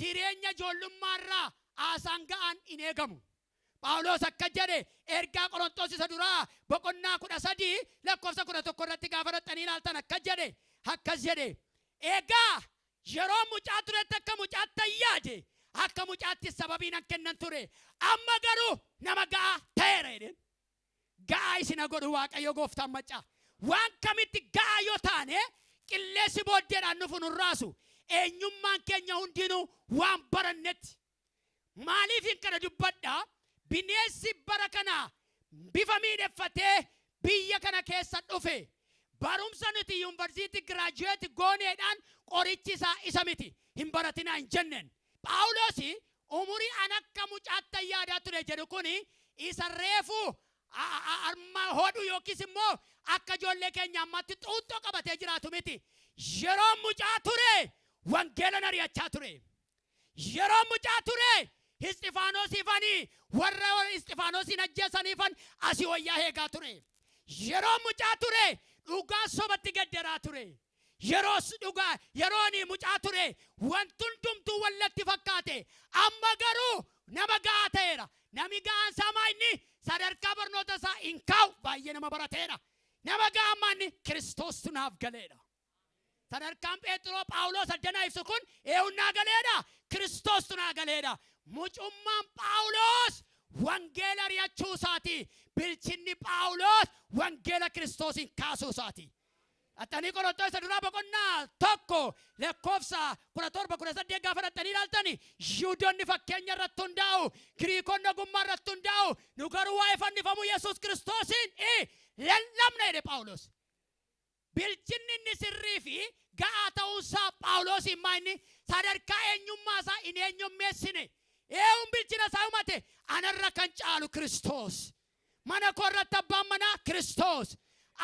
Jireenya ijoollummaarraa haasaan ga'aan hin eegamu. Phaawulos akka jedhe ergaa Qorontos isa duraa boqonnaa 13 lakkoofsa 11 irratti gaafa dhaqxanii ilaaltan akka jedhe, akkas jedhe: "Egaa yeroo mucaa turetti akka mucaatti yaade, akka mucaatti sababii nan kennan ture, amma garuu nama ga'aa ta'eera" jedheen. Ga'aa isina godhu Waaqayyo Gooftaan maccaa. Waan kamitti ga'aa yoo taane, qilleensi booddeedhaan nufu nurraasu. Eenyummaan keenya hundinuu waan barannetti. Maaliif hin kana dubbadha? Bineensi bara kana bifa miidheffatee biyya kana keessa dhufe, barumsa nuti yuunivarsiitii graduate gooneedhaan qorichi isaa isa miti. Hin baratinaa hin jenneen. Phaawulos umurii an akka mucaatti yaadaa ture jedhu kuni isa reefuu arma hodhu yookiis immoo akka ijoollee keenya ammaatti xuuxxoo qabatee jiraatu miti. Yeroo mucaa ture wangeela ari'achaa ture. Yeroo mucaa ture Isxifaanosiifanii warra Isxifaanosiin ajjeesaniifan asii wayyaa eegaa ture. Yeroo mucaa ture dhugaa sobatti gaddaraa ture. Yeroo dhugaa yerooni mucaa ture wanti hundumtuu wallatti fakkaate. Amma garuu nama ga'aa ta'eera. Nami ga'aan isaa inni sadarkaa barnoota isaa hin kaa'u, baay'ee nama barateera. Nama ga'aa ammaa inni Kiristoostu naaf galeedha. Sadarkaan Phexroo Phaawulos addanaa ibsu kun eenyuun naa galeedha? Kiristoostu naa galeedha. Mucummaan Phaawulos wangeela ari'achuu isaati. Bilchinni Phaawulos wangeela Kiristoosiin kaasuu isaati. Dhaxxanii Qorontos isa duraa boqonnaa 1 lakkoofsa 17, 18 gaafa dhaxxanii ilaaltani, Yihudoonni fakkeenya irratti hundaa'u, Giriikonni ogummaa irratti hundaa'u, nu garuu waa'ee fannifamuu Yesuus Kiristoosiin lallabna jedhe Phaawulos. Bilchinni inni sirrii fi ga'aa ta'uunsaa Phaawulos himmaa inni sadarkaa eenyummaa isaa hin eenyummeessine. Eewun bilchina isaa himate: anarra kan caalu Kiristoos. Mana koo irratti abbaan manaa Kiristoos.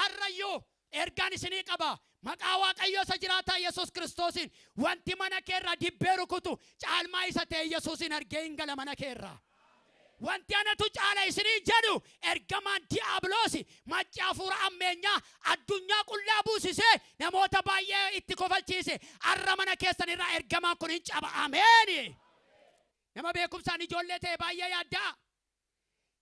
Arrayyuu ergaan isinii qaba. Maqaa Waaqayyoo isa jiraataa Yesuus Kiristoosiin, wanti mana kee irraa dibbee rukutu caalmaa isa ta'e Yesuusin argee hin gala mana kee irraa. Wanti anatu caala isinii jedhu ergamaan diiyaabiloosi macci hafuura ammeenyaa addunyaa qullaa buusisee namoota baay'ee itti kofalchiise. Arra mana keessan irraa ergamaan kun hin caba. Ameeni. Nama beekumsaan ijoollee ta'e baay'ee yaaddaa.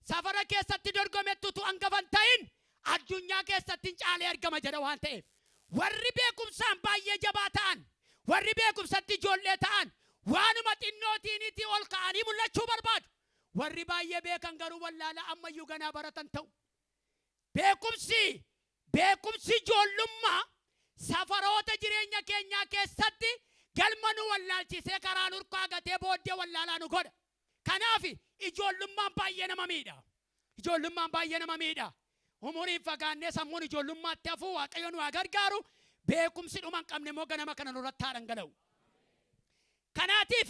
Safara keessatti dorgomettu utuu hangafan ta'in addunyaa keessatti hin caalee argama jedha waan ta'eef. Warri beekumsaan baay'ee jabaa ta'an, warri beekumsatti ijoollee ta'an, waanuma xinnootiinitti ol ka'anii mul'achuu barbaadu. Warri baay'ee beekan garuu wallaalaa ammayyuu ganaa baratan ta'u. Beekumsi ijoollummaa safaroota jireenya keenyaa keessatti galma nu wallaalchisee karaa nurkaa gatee booddee wallaalaa nu godha. Kanaaf ijoollummaan baay'ee nama miidha. Ijoollummaan baay'ee nama miidha. Umuriin fagaannee sammuun ijoollummaatti hafuu Waaqayyo nu haa gargaaru. Beekumsi dhuma hin qabne immoo ganama kana nurratti haa dhangala'u. Kanaatiif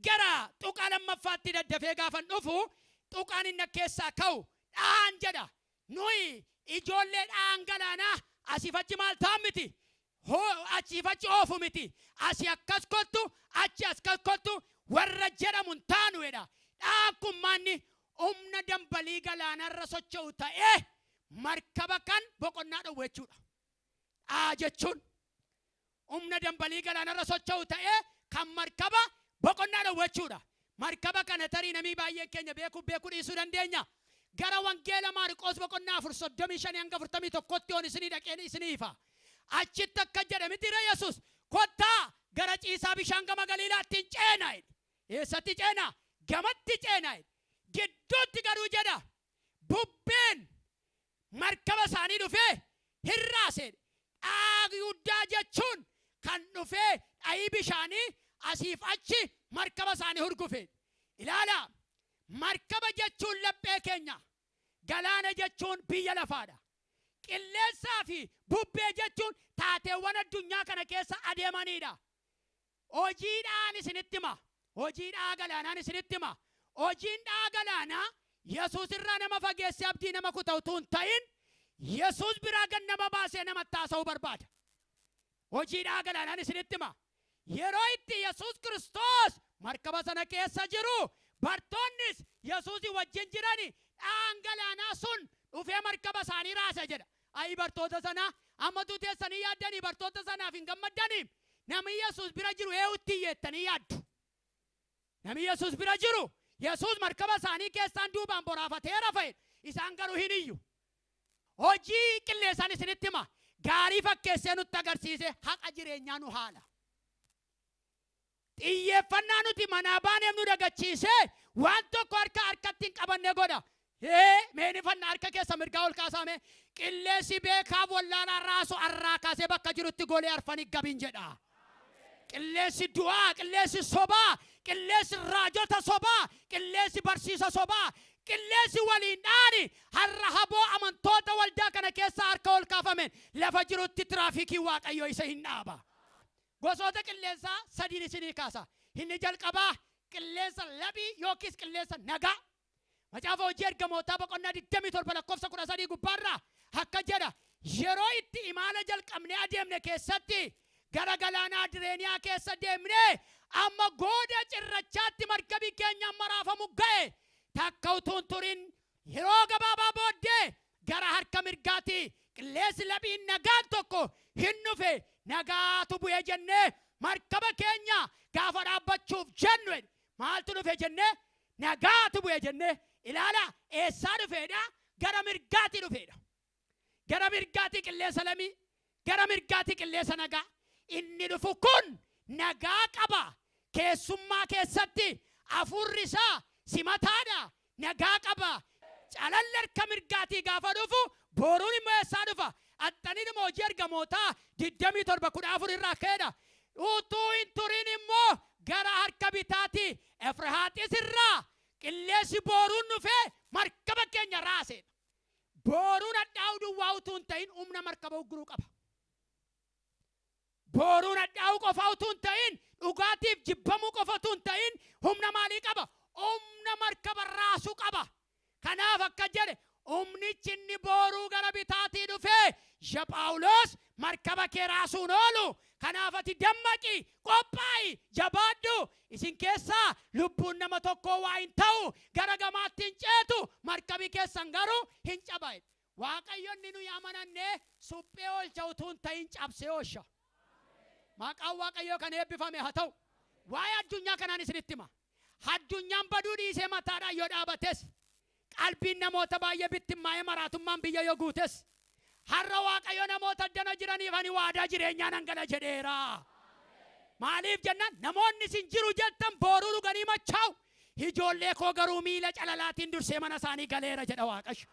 gara tuqaa lammaffaatti daddafee gaafan dhufu, tuqaan inni keessaa ka'u dhahan jedha. Nuyi ijoollee dhahan galaanaa asiif achi maal ta'an miti. Achiif achi oofu miti. Asii akkas kottu, achi akkas kottu warra jedhamu hin taanu jedha. Dhahan kun maanni? Humna dambalii galaanarra socho'u ta'ee markaba kan boqonnaa dhowwu jechuudha. Dhaa jechuun humna dambalii galaanarra socho'u ta'ee kan markaba boqonnaa dhowwu jechuudha. Markaba kana tarii namii baay'een keenya beekuu beekuu dhiisuu dandeenya. Gara Wangeela Maariqoos boqonnaa 4 35 hanga 41tti yoon isinii dhaqeen isinii ifa. Achitti akka jedhe miti ree? Yesuus, "Kottaa gara ciisaa bishaan gama Galiilaatti hin ceena" jedhe. Eessatti ceena? Gamatti ceena jedhe. Gidduutti garuu jedha, bubbeen markaba isaanii dhufee hirraase. Dhaa guddaa jechuun kan dhufee dhayii bishaanii asiif achi markaba isaanii hurgufe. Ilaala, markaba jechuun laphee keenya, galaana jechuun biyya lafaadha. Qilleensaa fi bubbee jechuun taateewwan addunyaa kana keessa adeemanidha. Hojiidhaan isinitti hima. Hojii dha'a galaanaan isinitti hima. Hojiin dha'a galaanaa Yesuus irraa nama fageessee abdii nama kuta utuu hin ta'in, Yesuus biraa gad nama baasee namatti haasa'uu barbaada. Hojii dha'a galaanaan isinitti hima. Yeroo itti Yesuus Kiristoos markaba sana keessa jiru, bartoonnis Yesuusii wajjin jirani, dha'aan galaanaa sun dhufee markaba isaanii raase jedha. Ayi bartoota sanaa, ammatu teessanii yaaddanii bartoota sanaaf hin gammaddanii? Namni Yesuus bira jiru eewutti hiyyeettanii yaaddu? Namni Yesuus bira jiru, Yesuus markaba isaanii keessaan duubaan boraafatee rafe, isaan garuu hin iyyu. Hojii qilleensaan isinitti hima. Gaarii fakkeessee nutti agarsiise, haqa jireenyaa nu haala. Xiyyeeffannaa nuti manaa baaneef nu dagachiisee waan tokko harka harkatti hin qabanne godha. Hee, meenifannaa harka keessa mirgaa ol kaasaame, qilleensi beekaaf wallaalaa raasu arraa kaasee bakka jirutti golee arfanii gabin jedha. Qilleensi du'aa, qilleensi sobaa, qilleensi raajota sobaa, qilleensi barsiisa sobaa, qilleensi waliin dhaani har'a haboo amantoota waldaa kana keessa harka ol kaafameen lafa jirutti tiraafikii Waaqayyoo isa hin dhaaba. Gosoota qilleensaa sadiin isinii kaasa. Inni jalqabaa qilleensa laphii yookiis qilleensa nagaa. Macaafa Hojii Ergamootaa boqonnaa 27 lakkoofsa 13 gubbaarraa akka jedha: yeroo itti imaala jalqabnee adeemne keessatti gara galaana Adireeniyaa keessa deemnee amma gooda cirrachaatti markabii keenya amma raafamu ga'e. Takka utuu hin turin, yeroo gabaabaa booddee, gara harka mirgaatti qilleensi laphiin nagaan tokko hin dhufe. Nagaatu bu'e jennee markaba keenya gaafa dhaabbachuuf jennu, maaltu dhufe jennee, nagaatu bu'e jennee. Ilaala, eessaa dhufeedha? Gara mirgaatti dhufeedha. Gara mirgaatti qilleensa lamii, gara mirgaatti qilleensa nagaa. Inni dhufu kun nagaa qaba. Keessummaa keessatti hafuurri isaa simataadha, nagaa qaba. Calalli harka mirgaatii gaafa dhufu, booruun immoo eessaa dhufa? Axxaniinuma Hojii Ergamootaa 27:14 irraa ka'edha. Utuu hin turin immoo gara harka bitaatii Efraaxiis irraa qilleensi booruun dhufee markaba keenya raaseedha. Booruun hadhaa'uu duwwaa utuu hin ta'in humna markaba ugguruu qaba. Booruun hadhaa'uu qofa utuu hin ta'in, dhugaatiif jibbamuu qofa utuu hin ta'in, humna maalii qaba? Humna markaba raasuu qaba. Kanaaf akka jedhe, humnichi inni booruu gara bitaatii dhufee, "Ya Phaawulos, markaba kee raasuun oolu. Kanaaf ati dammaqi, qophaa'i, jabaadhu. Isin keessaa lubbuun nama tokkoo waa hin ta'u, gara gamaatti hin ceetu, markabi keessan garuu hin caba." Waaqayyo inni nuyi amananne suphee oolcha utuu hin ta'in cabsee oolcha. Maqaan Waaqayyoo kan eebbifame haa ta'u. Waa'ee addunyaa kanaan isinitti hima. Addunyaan baduu dhiisee mataadhaan yoo dhaabates, qalbiin namoota baay'ee bittimmaa'ee maraatummaan biyya yoo guutes, har'a Waaqayyo namoota addana jiraniif ani waadaa jireenyaa nan gala jedheera. Maaliif jennaan, namoonni isin jiru jettan booruu dhuganii machaa'u. Ijoollee koo garuu miila calalaatiin dursee mana isaanii galeera jedha Waaqayyo.